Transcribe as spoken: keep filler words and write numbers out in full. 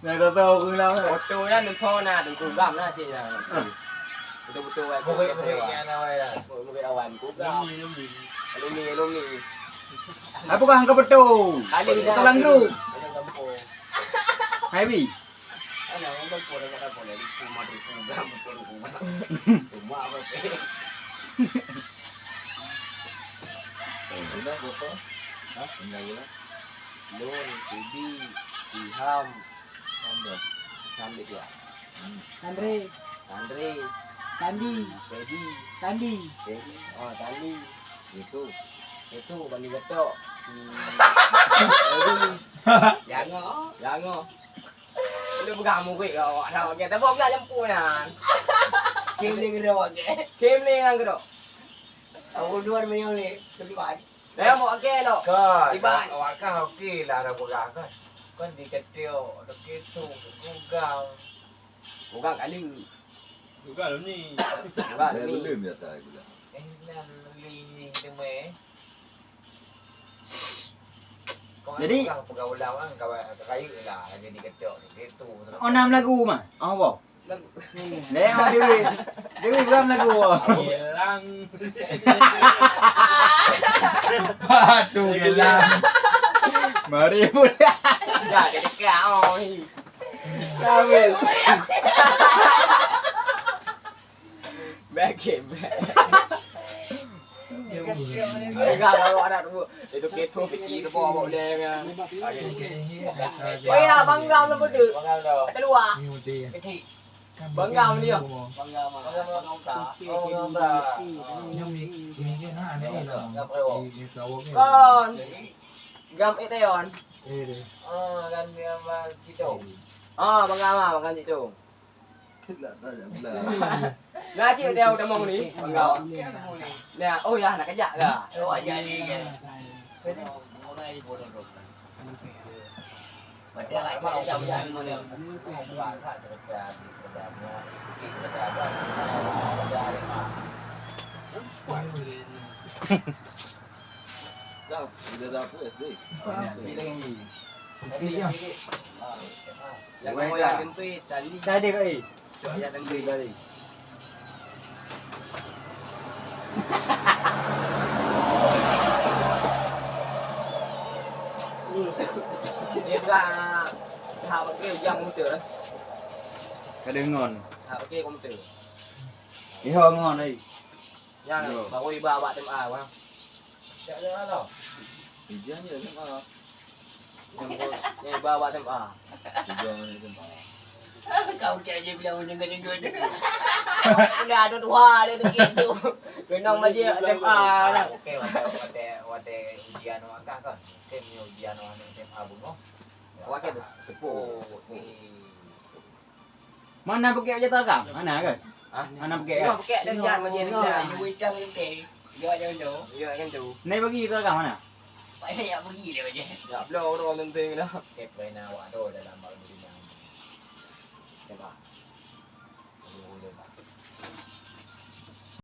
Nah, tahu-tahu aku bilang. Foto dah, nonton dah, tengku gam lah cik dah. Betul-betul, wai, bukit, bukit, bukit, bukit, bukit awan, ku gam. Lumi, lumi. Lumi, lumi. Apa kau angkat betul? Ada di dalam grup. Ada kampung. Hai, Bi. Ada orang kampung, ada kampung, ada rumah, ada rumah, ada rumah. Rumah apa, Bi? Pindah berapa? Hah? Pindah gula? Lôn, Feby, Ilham, Ilham dua. Ilham dua. Hmm. Tanri. Tanri. Tandi. Feby. Tandi. Feby. Oh, Tandi. Itu. Itu, Bani Getok. Hmm. Feby. Jangan. Jangan. Lu pegang murid kau, awak dah pakai. Tapi aku nak jemput nah. Kim ni kena pakai. Kim ni yang kena. Aku dua minggu ni, keluar. Dah mau pakai lo. Kan, Iban. Awak kan okey lah dah pegang kan. Kan di ketiu, di ketiu, pegang. Pegang kali. Pegang lu ni. Pegang lu ni. Belum ya tak gula. Eh, nan li ni tu meh. Jadi, pegang ulang kan, kawan, kayu lah, lagi diketok gitu. Oh, nam lagu mah. Oh, wow. Lagu. Dia yang dewe. Dewe bukan lagu. Gelang. Padu gelang. Mari pula. Dah dekat oh. Kawin. Bèk, bèk. Enggak, kalau ada tu. Itu ketu piti tu bawa bawa dia kan. Oh ya, bangga tu betul. Bangga tu. Keluar. Kecil. Bangga dia. Bangga mah. Bangga mah. Bangga mah. Nyam mi mi ke na ane lo. Kon. Gam eteon. Eh deh. Ah, kan dia mah gitu. Ah, bangga mah, bangga gitu. Lah, tak ada pula. Nah, cik dia udah mau ni, bangga. Nah, oh ya, nak kejak ke? Oh, jadi ke? Padahal ada jam-jam mana. Dah, bila dah apa S D? Bila ni? Okey, ya. Yang mau yang tempe tadi. Tadi kau eh. Cok yang tempe tadi. Dia dah dah pakai ujian komputer. Kada ngon. Dah pakai komputer. Iho ngon ai. Nyan, baru iba bak S M A, bang. Jak jalan lah. Ujian je S M A. Nyan, nyan iba bak S M A. Ujian S M A. Kau kek je bilang ujian ke jenggot. Udah ada dua dia tu gitu. Kenong aja S M A dah. Okey, watèe, watèe, watèe ujian awak kah kan? Okey, ni ujian awak S M A bunoh. Awak kah tepuk. Oh, ni. Mana pekek aja takam? Mana kan? Hah? Mana pekek ya? Pekek dan jan macam ni. Ibu hitam putih. Dia macam tu. Ya, macam tu. Nai bagi takam mana? Pasal yak bagi dia macam. Ya, belum orang penting dah. Kep kena awak tu dalam baru dia.